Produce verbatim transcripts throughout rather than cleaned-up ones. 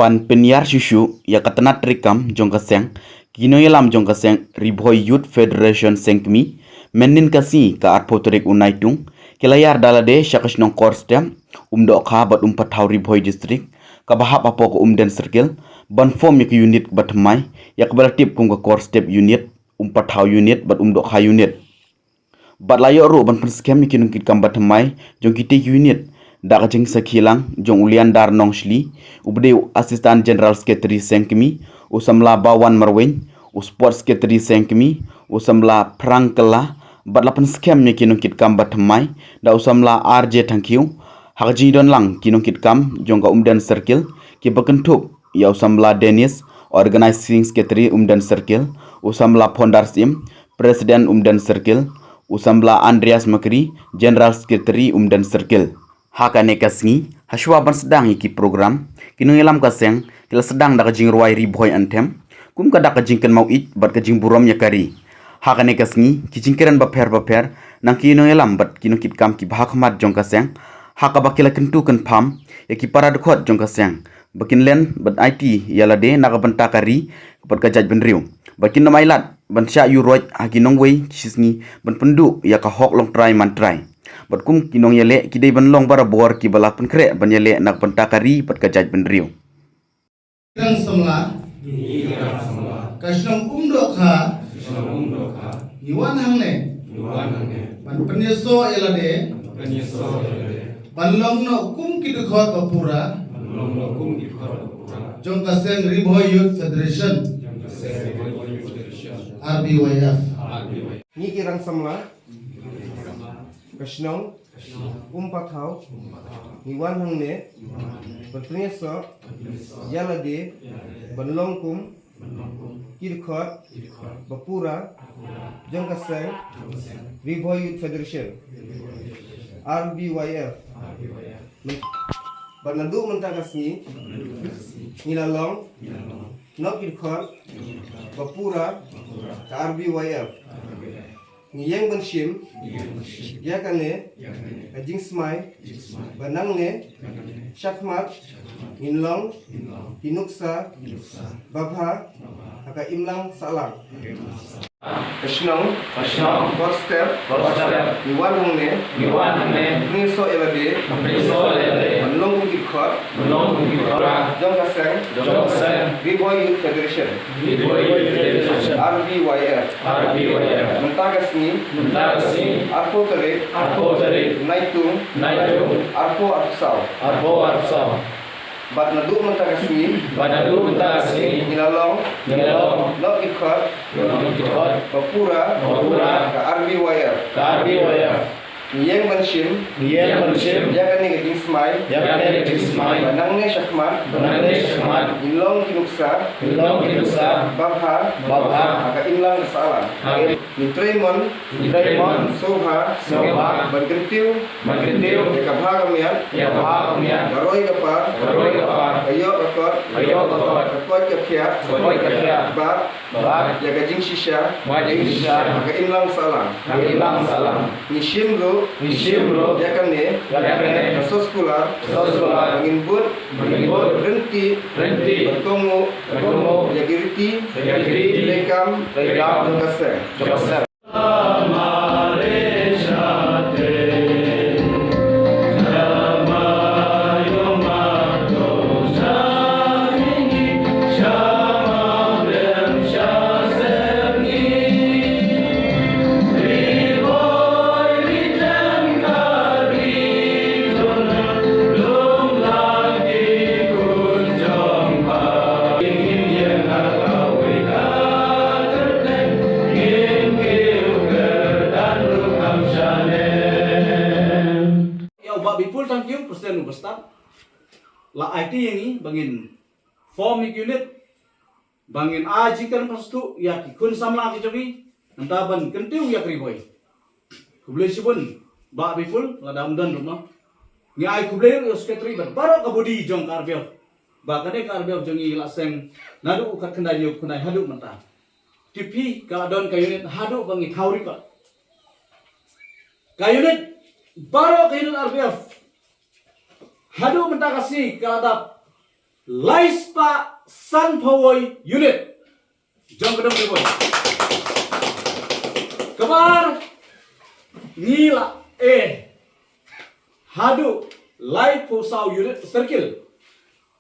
Ban pynïar shuh shuh ïa ka tnat treikam jong ka seng, ki nongïalam jong ka seng Ri Bhoi Youth Federation Seng Kmie, mynhynnin ka sngi ka arphew tarik u Naitung, ki la ïar da lade sha ka shnong Korstep, Umdohkha bad Umpathaw Ri Bhoi District, kaba hap hapoh ka Umden Circle, ban form ïa ka unit ba thymmai, ïa kaba la tip kum ka Korstep Unit, Umpathaw Unit bad Umdohkha Unit. Bad la ïoh ruh ban pynskhem ïa ki nongkitkam ba thymmai jong kitei ki unit da ka jingsakhi lang jong u Liandar Nongshli, uba dei u Assistant General Secretary Seng Kmie, u samla Bawan Marwein, u Sports Secretary Seng Kmie, u samla Phrang Kylla, bad la pynskhem ïa ki nongkitkam ba thymmai da u samla R J Thangkhiew. Ha ka jingdon lang ki nongkitkam jong ka Umden Circle, kiba kynthup ïa u samla Dennis, Organizing Secretary Umden Circle, u samla Phondar Syiem, President Umden Circle, u samla Andreas Makri, General Secretary Umden Circle. Ha kane ka sngi, hashwa ban sdang ïa ki program, ki nongïalam ka seng ki la sdang da ka jingrwai Ri Bhoi Anthem, kum ka dak ka jingkynmaw ïeit bad ka jingburom ïa ka ri. Ha kane ka sngi, ki jingkren bapher bapher na ki nongïalam bad ki nongkitkam kiba ha khmat jong ka seng, ha kaba ki la kyntu kynpham ïa ki para dkhot jong ka seng ba kin len bad aiti ïa lade na ka bynta ka ri bad ka jaitbynriew, ba kin ym ailad ban shah ïuhroit ha ki nongwei ki shisngi ban pynduh ïa ka hok longtrai mantrai. Bad kum ki nongïaleh, ki dei ban long barabor kiba la pynkhreh ban ïaleh na ka bynta ka ri bad ka jaitbynriew. Ki rang samla, ka shnong Umdohkha, ngi wan hangne ban pynïasoh ïa lade ban long noh kum ki dkhot ba pura jong ka seng Ri Bhoi Youth Federation, R B Y F. Ngi ki rang samla ka shnong Umpathaw, ngi wan hangne ban pynïasoh ïa lade ban long kum ki dkhot ba pura jong ka seng Ri Bhoi Youth Federation, R B Y F. Bad naduh mynta ka sngi ngi la long noh ki dkhot ba pura ka R B Y F. Ngi ïeng ban shim ïa kane ka jingsmai ba nangne shakhmat ngin long ki nuksa babha ha ka imlang sahlang. Ka shnong, ka shnong, Korstep, Korstep, ngi wan hangne, ngi wan hangne, pynïasoh ïa lade, pynïasoh ïa lade, ban long kum ki dkhot, ban long kum ki dkhot jong ka seng, jong ka seng, Ri Bhoi Youth Federation, Ri Bhoi Youth Federation, R B Y F, R B Y F. Mynta ka sngi, mynta ka sngi, arphew tarik, arphew tarik, Naitung, Naitung, arphew arphew saw, arphew arphew saw. Bad naduh mynta ka sngi, bad naduh mynta ka sngi, ngi la long, ngi la long, noh ki dkhot, noh ki dkhot, ba pura, ba pura, ka R B Y F, ka R B Y F. Ngi ïeng ban shim, ngi ïeng ban shim ïa kane ka jingsmai, ïa kane ka jingsmai, ba nangne shakhmat, ba nangne shakhmat, ngin long ki nuksa, ngin long ki nuksa, babha, babha, ha ka imlang ka sahlang. Ha ka Ngi trei mon, ngi trei mon, sngewbha, sngewbha, ban kyntiew, ban kyntiew, ïa ka bha ka miat, ïa ka bha ka miat, ka roi ka par, ka roi ka par, ka ïoh ka kot, ka ïoh ka kot, ka koit ka khiah, ka koit ka khiah, bad, bad, ïa ka jingshisha, bad jingshisha, ha ka imlang sahlang, ha ka imlang sahlang. Ngi shim ruh, ngi shim ruh, ïa kane, ïa kane, ka soskular, ka soskular, ba ngin bud, ba ngin bud, ryntih, ryntih, ban kohnguh, ban kohnguh, ïa ki riti, ïa ki riti, treikam, treikam, jong ka seng, jong ka seng. Ïa u Bah Bipul Thangkhiew, President u Bastad, la aiti ïa ngi ba ngin form ïa ki unit, ba ngin ai jingkren pyrshah ïa ki khun samla ki jong ngi, nangta ban kyntiew ïa ka Ri Bhoi. Khublei shibun, Bah Bipul, lada ym don ruh ma. Ngi ai khublei ruh ïa u secretary bad baroh ka body jong ka R B F. Ba kane ka R B F jong ngi la seng naduh u khatkhyndai hynñiew khyndai haduh mynta. Te phi ka la don ka unit haduh ba ngi thaw record. Ka unit, baroh ka unit R B F. Haduh mynta ka sngi ka la dap Lai spah sanphew wei unit jong ka dong Ri Bhoi. Kaba ar ngi la eh haduh laiphew saw unit circle.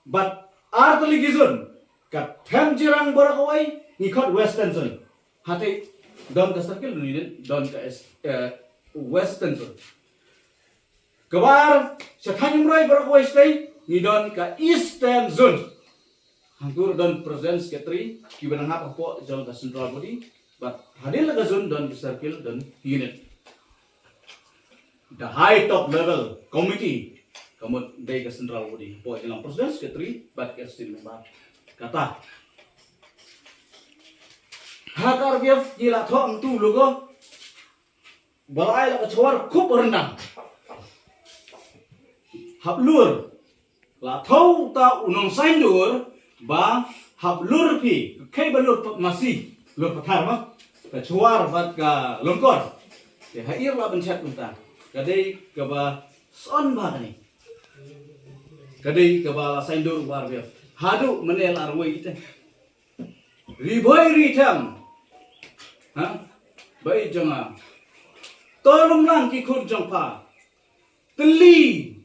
Bad ar tylli ki zone, ka Them Jirang baroh kawei ngi khot Western Zone. Hate don ka circle, ngi don ka Western Zone. Kaba ar sha Thaiñ Umroi baroh kawei shatei ngi don ka Eastern Zone. Hangtu don president, secretary, kiba nang hap hapoh jong ka central body. Bad hadien la ka zone don ka circle, don unit. The high top level committee, ka mut dei ka central body, hapoh jong president, secretary bad ka student member. Kata ha ka R B F ngi la thoh hangtu logo ba la ai la ka chwar khup ryndang. Hap lur la thoh ta u nongsaindur ba hap lur phi, khei ba lur masi, lur pathar ma ka chwar bad ka longkor. Te ha ir la ban chat mynta ka dei kaba son ba kane. Ka dei kaba la saindur u R B F haduh mynne la arwei ite. Ri Bhoi Ri Them. Ha? Ba i jong nga. To lum lang ki khun jong pha. Tylli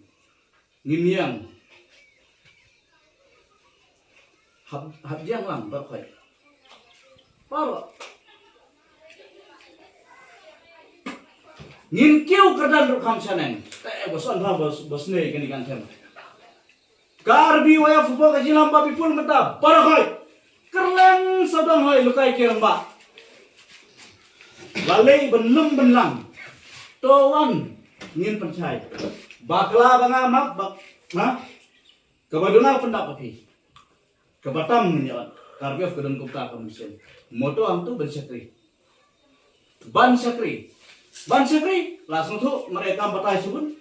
ngin ïang. Hap, hap ïang lang baroh khoit. Baroh. Ngin kiew kyrdan ruh kham shaneng. Te ba son pha ba, ba sne kane kan them. Ka R B Y F hapoh ka jingïalam ba bipul mynta baroh khoit. Kyrleng sawdong hoi lukai ki rangbah. La leh ban lum ban lang. To wan ngin pynshai. Bakla ba nga map ba, ha? Kaba duna pyndap ba phi. Kaba tam ngin ïa wan. Ka R B F ka don kumta ka mission. Motto hangtu ban shakri. Ban shakri. Ban shakri. La sngewthuh mareh kam batai shibun.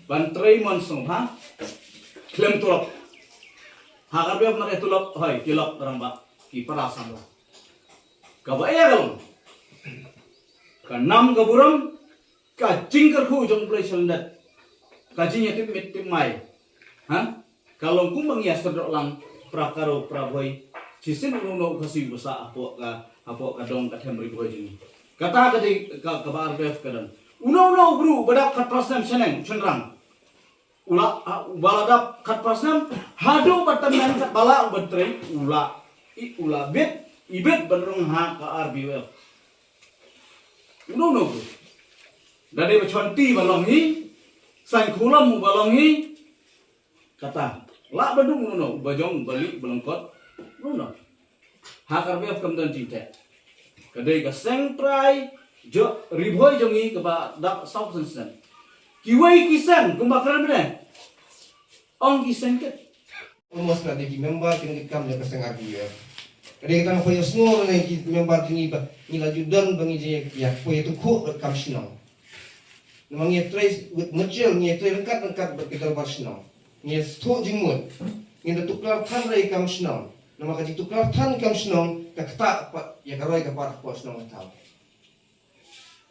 Ban trei mon sngewbha. Khlem tulop. Ha ka R B F mareh tulop, hoi, ki lok rangbah, ki para samla. Kaba ïa ka long ka nam ka burom, ka jingkyrkhu jong U Blei sha lyndet, ka jingïatip miet tip mai. Ha? Ka long kumba ngi ïa sdang lang para Garo para Bhoi, shisien uno uno u Khasi uba sah hapoh ka, hapoh ka dong ka them Ri Bhoi jong ngi. Kata ka dei ka, kaba R B F ka don. Uno uno u briew ba dap khatphra snem shaneng shynrang, u la, ah, uba la dap khatphra snem haduh ba tymmen katba lah u ban trei, u la, i, u la bit, i bit ban rung ha ka R B Y F. Uno uno u briew. Da dei ba Chonti ba long hi, Saiñ Khulom uba long hi, kata. Lah ba dum uno uno, uba jong, uba lieh, uba lyngkot, uno uno. Ha ka R B Y F kam don jingteh. Ka dei ka seng trai jong Ri Bhoi jong ngi kaba dap saw percent. Kiwei ki seng kumba kren mynne. Ong ki seng kit. Almost la dei ki member ki nongkitkam jong ka seng R B Y F. Ka dei kata nga poi ïohsngew na ki member jong ngi ba ngi la ju don ba ngi ju ïa poi ïatyngkhuh bad kam shnong. Namar ngi ïatrei wit myrchil, ngi ïatrei ryngkat ryngkat bad ki dorbar shnong. Ngi ïa sngewthuh jingmut. Ngin da tuklar than rei kam shnong. Namar ka jingtuklar than kam shnong ka ktah pat ïa ka roi ka par hapoh shnong ka thaw.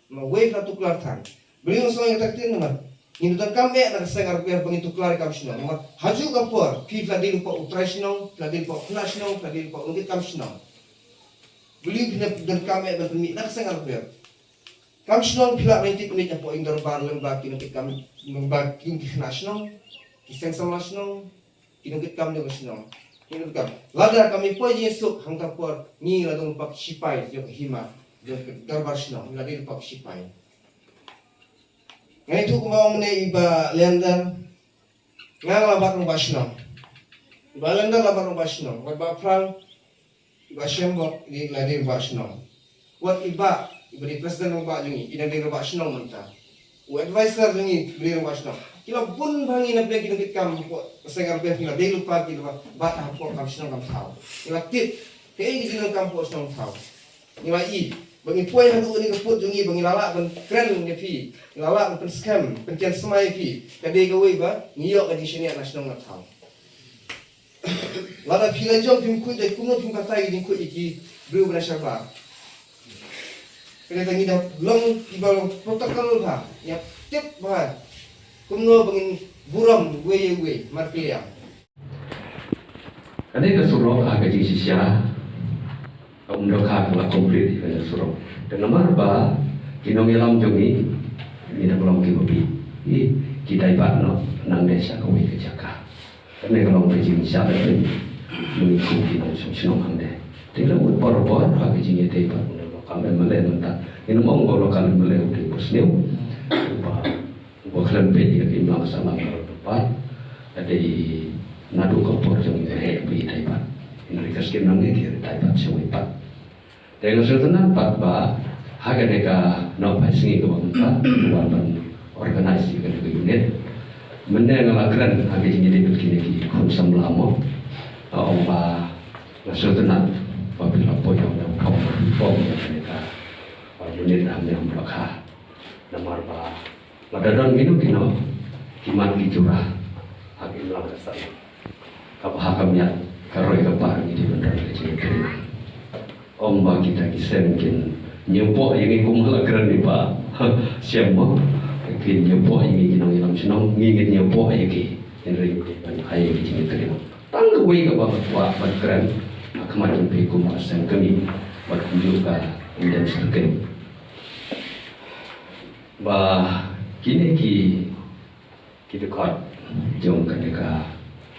Namar wei ka tuklar than. Briew sngewthuh ïa ka ktien namar ngin da donkam eh na ka seng R B Y F ba ngin tuklar ïa kam shnong. Namar hajuh ka por phi la dei lypa u trai shnong, phi la dei lypa u khynnah shnong, phi la dei lypa u nongkitkam shnong. Briew phi la donkam eh ban pynmih na ka seng R B Y F. Kam shnong phi lah ban ïa tip mynta hapoh ïing dorbar lyngba ki nongkitkam, lyngba ki khynnah shnong, ki seng samla shnong, ki nongkitkam jong ka shnong. Ki nongkitkam. Lada kam ïa poi jingsuk hangta por ngi la don lypa ki shipai jong ka hima, jong ka dorbar shnong, ngi la dei lypa ki shipai. Nga ïathuh kumba ong mynne i Bah Leander, nga la bat rangbah shnong. I Bah Leander la bat rangbah shnong, bad Bah Phrang, i Bah Shembok i la dei rangbah shnong. Wat i Bah, iba dei president rangbah jong ngi, i dang dei rangbah shnong mynta. U advisor jong ngi, iba dei rangbah shnong. Ki la bun bha ngi na pdeng ki nongkitkam hapoh ka seng R B Y F, ngi la dei lypa ki la bat hapoh kam shnong kam thaw. Ngi la tip kaei ka jingdonkam hapoh shnong thaw. Ngi la i ba ngin poi haduh kane ka pud jong ngi ba ngi la lah ban kren ïa phi, ngi la lah ban pynskhem, pynken smai ïa phi. Ka dei kawei ba ngi ïoh ka jingshaniah na shnong na thaw. Lada phi la jong phim khuid, dei kumno phim batai ka jingkhuid ïa ki briew ba na shabar. Ka dei tang ngi da long kiba long protocol bha, ngi ïa tip bha kumno ba ngin burom uwei ïa uwei markylliang. Kane ka surok ha ka jingshisha, ka um dohkha ka la complete ïa kane ka surok. Te namar ba ki nongïalam jong ngi, ngi dang long kiba bit. Ki, ki dei pat noh nangne sha kawei ka jaka. Kane ka long ka jingshah lehbeiñ mynta kum ki nongshong shnong hangne. Te la mut por por ha ka jingïadei bad u local M L A mynta. Ngin ym ong ba u local M L A u dei u sniew. Ba, ba khlem peit ïa ka imlang ka sahlang ka roi ka par. Ka dei naduh ka por jong i heh ba i dei bad. Hynrei ka skim nangne ki dei bad shawei pat. Te nga sngewtynnat pat ba ha kane ka nohphai sngi kaba mynta, wan ban organize ïa kane ka unit. Mynne nga la kren ha ka jingïadei bad kine ki khun samla mo. Nga ong ba nga sngewtynnat ba phi la poi ïa u nongpom, pom ïa kane ka, uh, unit hangne Umdakha. Namar ba lada don kino kino ki mat ki jura ha ka imlang ka sahlang, kaba ha ka miat ka roi ka par ngi dei ban don ka jingïatreilang. Ym ba kita ki seng kin ñiewpoh ïa ngi kum la kren ïa i Bah Shem mo. Kin ñiewpoh ïa ngi ki nongïalam shnong, ngi ngin ñiewpoh ïa ki. Hynrei ngi dei ban ai ïa ki jingïatreilang. Tang kawei kaba nga kwah ban kren ha khmat jong phi kum ka seng kmie bad kumjuh ka Umden Circle, ba kine ki, ki dkhot jong kane ka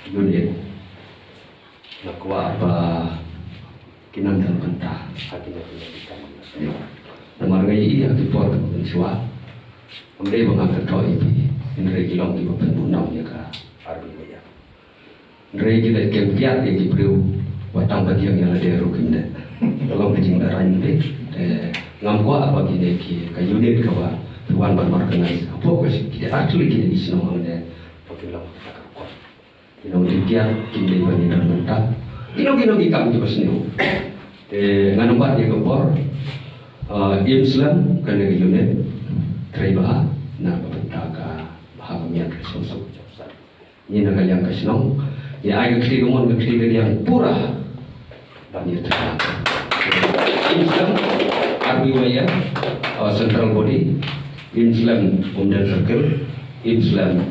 unit, nga kwah ba kin ym don bynta ha kine ki kam. Namar nga ïohi ha ki por kaba mynshuwa, ym dei ba nga kyntoh ïa phi, hynrei ki long kiba pynbun ïa ka army. Hynrei ki leit kem kiad ïa ki briew, wat tang ba diang ïa lade ruh kim dei. Ka long ka jingdarai mynta. Te ngam kwah ba kine ki, ka unit kaba phi wan ban organize hapoh ka shi-, ki, actually kine ki shnong hangne ba kin long ka, ka, ka, ki nongdie kiad, kim dei ban ïadon bynta. Kino kino ki kam kiba sniew. Te ngan ym bat ïa ka por. Uh, im slem kane ka unit. Trei bha na ka bynta ka bha ka miat ka suk. Ngi na ka liang ka shnong, ngi ai ka kti kamon ka kti kadiang pura ban ïatreilang. Im slem R B Y F, uh, central body, im slem Umden Circle, im slem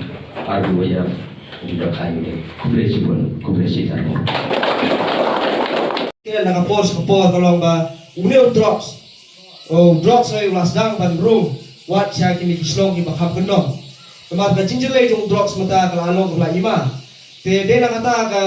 R B Y F Umdakha Unit. Khublei shibun, khublei shibun. Te na ka por sha ka por ka long ba une u drugs, u drugs u la sdang ban rung wat sha kine ki shnong kiba kham kyndong. Namar ka jingjyllei jong u drugs mynta ka la long kaba la ima. Te dei na kata ka,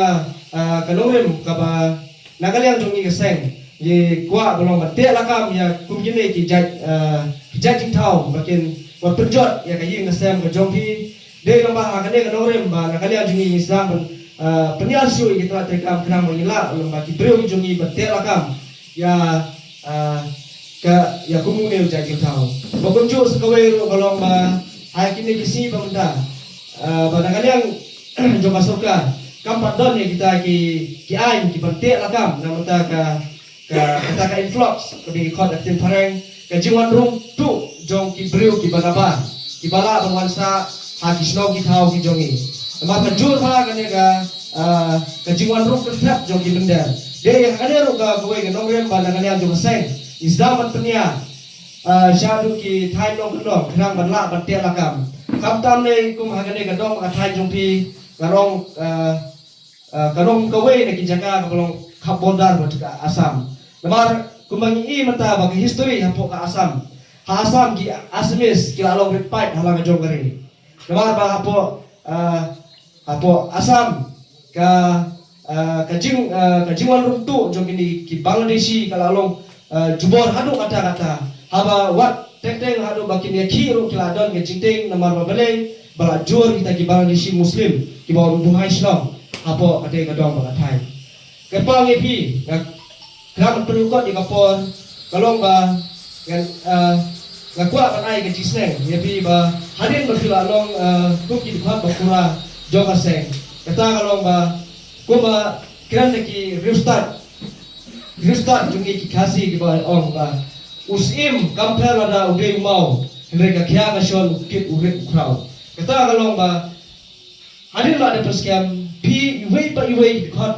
ah, ka nongrim kaba na ka liang jong ngi ka seng ngi kwah ba long ban teh lakam ïa kum kine ki jait, ah, ki jait jingthaw ba kin, ban pynjot ïa ka ïing ka sem ka jong phi. Dei long ba ha kane ka nongrim ba na ka liang jong ngi ngi sdang ban, ah, pynïar shuh ïa ki tnat treikam khnang ba ngin lah long ba ki briew jong ngi ban teh lakam ïa, ah, ka, ïa kum une u jait jingthaw. Ba kumjuh sa kawei ruh ka long ba ha kine ki sngi ba mynta, ah, ba na ka liang jong ka sorkar kam pat don ïa kita ki, ki aiñ ki ban teh lakam na mynta ka, ka, kata ka influx, kaba ngi khot ha ka ktien phareng, ka jingwan rung tuh jong ki briew kiba nabar, kiba lah ban wan sah ha ki shnong ki thaw ki jong ngi. Namar ka jur bha kane ka, ah, ka jingwan rung kyrthep jong ki mynder. Dei ha kane ruh ka kawei ka nongrim ba na ka liang jong ka seng ngi sdang ban pynïar, ah, shaduh ki thaiñ nongkyndong khnang ban lah ban teh lakam. Khamtam ne kum ha kane ka dong ka thaiñ jong phi, ka long, ah, ah, ka long kawei na ki jaka kaba long khap border bad ka Assam. Namar kumba ngi i mynta ba ka history hapoh ka Assam, ha Assam ki Assamese ki la long rit paid ha la ka jong ka ri. Namar ba hapoh, ah, hapoh Assam ka, ah, ka jing, ah, ka jingwan rung tuh jong kine ki Bangladeshi ka la long, ah, jubor haduh katta katta. Haba wat teng teng haduh ba kin ïakhih ruh ki la don ka jingtieng namar ba balei, ba la jur kita ki Bangladeshi Muslim kiba wan buhai shnong hapoh katei ka dong bad ka thaiñ. Kyrpang ïa phi, nga kyrpang pynlyngkot ïa ka por, ka long ba ngan, ah, nga kwah ban ai ka jingsneng ïa phi ba hadien ba phi la long, ah, kum ki dkhot ba pura jong ka seng. Kata ka long ba kumba kren da ki riewstad, riewstad jong ngi ki Khasi kiba ong ba u syiem kam pher lada u dei u maw, hynrei ka khia ka shon u kit u rit u khraw. Kata ka long ba hadien ba da pynskhem phi iwei pa iwei ki dkhot,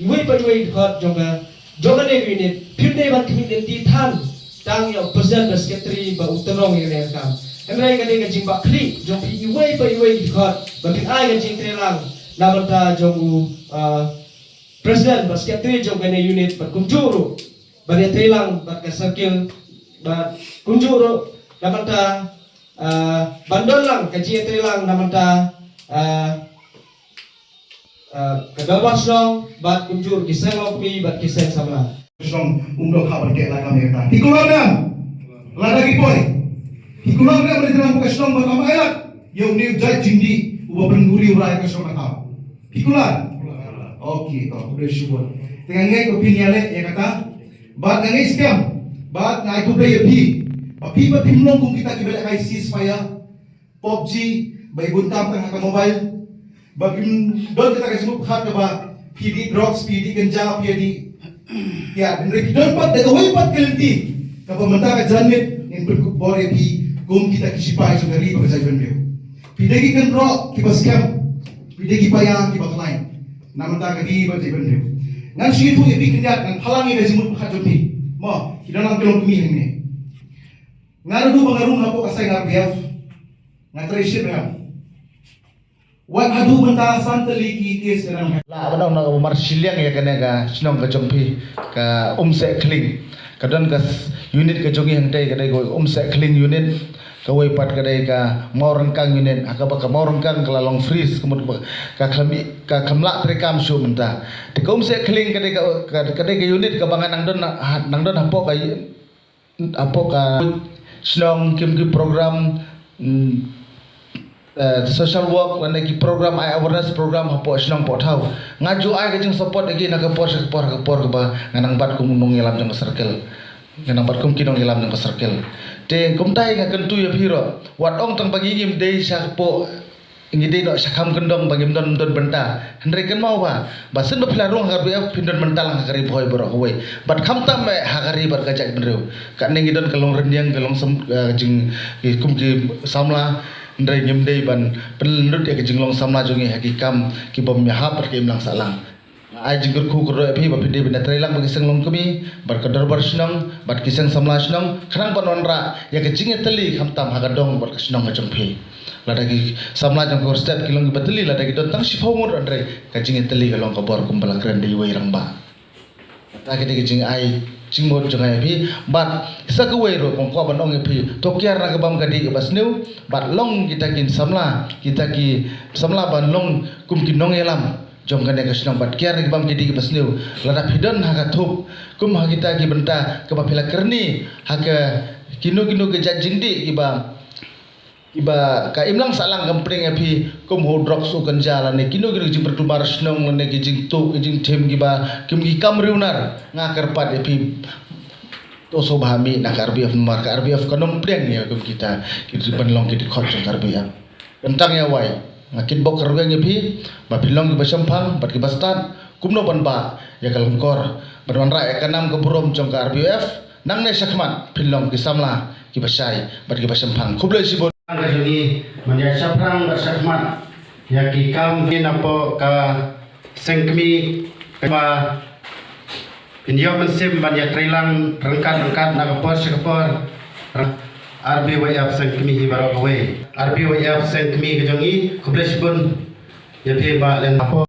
iwei pa iwei ki dkhot jong ka, jong kane ka unit, phim dei ban khmih lynti than tang ïa u president bad secretary ba u tynrong ïa kane ka kam. Hynrei ka dei ka jingbakla jong phi iwei pa iwei ki dkhot ba phin ai ka jingtreilang na bynta jong u, ah, President bad Secretary jong kane unit bad kumjuh ruh ban ïatreilang bad ka circle bad kumjuh ruh na bynta, ah, ban don lang ka jingïatreilang na bynta, ah, ah, ka Dorbar Shnong bad kumjuh ruh ki seng longkmie bad ki seng samla. Shnong um dohkha ban keh lakam ïa kata. Ki kular ne em? Lada ki poi, ki kular ne em ban ïatreilang bad ka shnong ba kam ailad ïa une u jait jingdih uba pynuri u rai ka shnong ka thaw? Ki kular? Okay, to, khublei shibun. Te nga ngeit ba phin ïaleh ïa kata. Bad nga ngeit skhem, bad nga ai khublei ïa phi ba phi, ba phim long kum kita kiba lehkai ceasefire, PUBG, ba i bun tam tang ha ka mobile. Ba phim don kata ka jingmut pyrkhat kaba phi dih drugs, phi dih ganja, phi dih. Ïa, hynrei phi don pat da kawei pat ka lynti kaba mynta ka janmiet ngin pynkup bor ïa phi kum kita ki shipai jong ka ri bad ka jaitbynriew. Phi dei ki kynroh kiba skhem, phi dei ki paia kiba khlaiñ na bynta ka ri bad ka jaitbynriew. Ngan shu ïathuh ïa phi khyndiat, ngan phalang ïa ka jingmut pyrkhat jong phi. Mo, ki don lang ki longkmie hangne. Nga naduh ba nga rung hapoh ka seng R B F, nga trei shitrhem. Wat haduh mynta san tylli ki case nga dang. Lah ban ong na ka bamar shiliang ïa kane ka shnong ka jong phi, ka Umsehkhling. Ka don ka s-, unit ka jong ngi hangtei ka dei ka Umsehkhling unit. Kawei pat ka dei ka Mawryngkang unit. Ha kaba ka Mawryngkang ka la long freeze, ka mut ba ka khlem, ka khlem lah treikam shuh mynta. Te ka Umsehkhling ka dei ka, ka, ka dei ka unit kaba nga nang don ha, nang don hapoh ka, hapoh ka shnong, kim ki program, mm, eh, social work, lane ki program, ai awareness program hapoh shnong hapoh thaw. Nga ju ai ka jingsupport ïa ki na ka por sha ka por, ka por kaba nga nang bat kum u nongïalam jong ka circle, nga nang bat kum ki nongïalam jong ka circle. Te kumta hi nga kyntu ïa phi ruh, wat ong tang ba ngi ngim dei sha hapoh, ngi dei noh sha kham kyndong ba ngim don, don bynta. Hynrei kynmaw ba, ba shen ba phi la rung ha ka R B F phin don bynta lang ha ka ri Bhoi baroh kawei. Bad khamtam eh ha ka ri bad ka jaitbynriew. Katne ngi don ka longrynïeng, ka longsam, eh, jing, ki kum ki samla. Hynrei ngim dei ban pynlut ïa ka jinglong samla jong ngi ha ki kam ki bym ïahap bad ki imlang sahlang. Nga ai jingkyrkhu kyrdoh ïa phi ba phi dei ban ïatreilang bad ki seng longkmie, bad ka dorbar shnong, bad ki seng samla shnong, khnang ban wanrah ïa ka jingïatylli khamtam ha ka dong bad ka shnong ka jong phi. Lada ki samla jong ka Horstep ki long kiba tylli, lada ki don tang shiphew ngut hynrei ka jingïatylli ka long ka bor kumba la kren da iwei i rangbah. Kata ka dei ka jingai jingmut jong nga ïa phi. Bad sa kawei ruh nga kwah ban ong ïa phi, to kiar na ka bam ka dih kaba sniew, bad long kita ki samla, kita ki samla ban long kum ki nongïalam jong kane ka shnong, bad kiar na ka bam ka dih kaba sniew. Lada phi don ha ka thup kum ha kita ki bynta kaba phi la kyrni ha ka kino kino ka jait jingdih kiba, kiba ka imlang sahlang kam pyrshang ïa phi, kum ha u drugs, u ganja, lane kino kino ki jingpynkulmar shnong, lane ki jingtuh, ki jingthim kiba, kim ki kam riewnar, nga kyrpad ïa phi, to sngewbha mih na ka R B F namar ka R B F kan ym pdiang ïa kum kita ki jingpynlong ki dkhot jong ka R B F. Kyntang ïa wai, nga kitbok kyrweng ïa phi ba phin long kiba shemphang bad kiba stad, kumno ban bah ïa ka lyngkor, ban wanrah ïa ka nam ka burom jong ka R B F. Nangne shakhmat phin long ki samla kiba shai bad kiba shemphang. Khublei shibun. Ka jong ngi ban ïa shaphrang bad shakhmat ïa ki kam ki napoh ka seng kmie, kaba phin ïoh mynsiem ban ïatreilang ryngkat ryngkat na ka por sha ka por. R B Y F seng kmie hi baroh kawei. R B Y F seng kmie ka jong ngi, khublei shibun ïa phi ba len hapoh